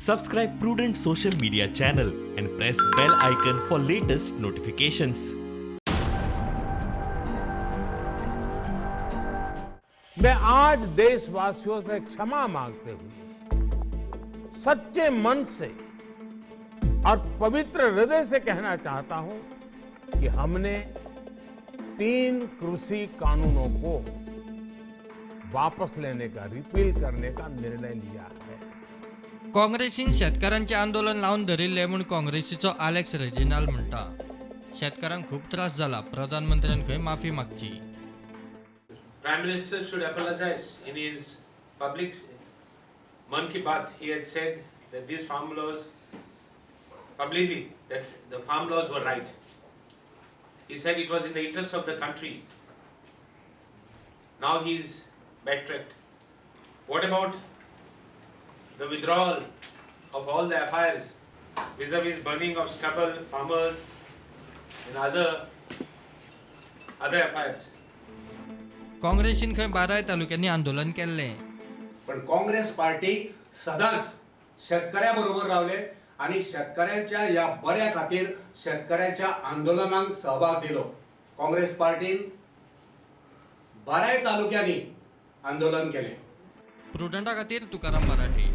Subscribe Prudent social media channel and press bell icon for latest notifications. मैं आज देशवासियों से क्षमा मांगते हुए सच्चे मन से और पवित्र हृदय से कहना चाहता हूं कि हमने 3 कृषि कानूनों को वापस लेने का, रिपील करने का निर्णय लिया है। काँग्रेसीन शेतकारांचें आंदोलन लावन धरिल्लें म्हूण काँग्रेसीचो आलेक्स रेजिनाल म्हणटा, शेतकारांक खूब त्रास जाला, प्रधानमंत्र्यान खंय माफी मागची। Prime Minister should apologize. In his public Mann Ki Baat, he had said that these farm laws, publicly, that the farm laws were right. He said it was in the interest of the country. Now he is backtracked. What about the withdrawal of all the FIRs vis-a-vis burning of stubble, farmers and other FIRs? काँग्रेसीन खंय 12 तालुक्यांनी आंदोलन केल्लें। पण Congress party सदांच शेतकऱ्या बरोबर रावले आनी शेतकऱ्यांच्या ह्या बऱ्या खातीर शेतकऱ्यांच्या आंदोलनाक सहभाग दिलो। काँग्रेस पार्टीन 12 तालुक्यांनी आंदोलन केलें। प्रुडंटा खातीर तुकाराम मराठे।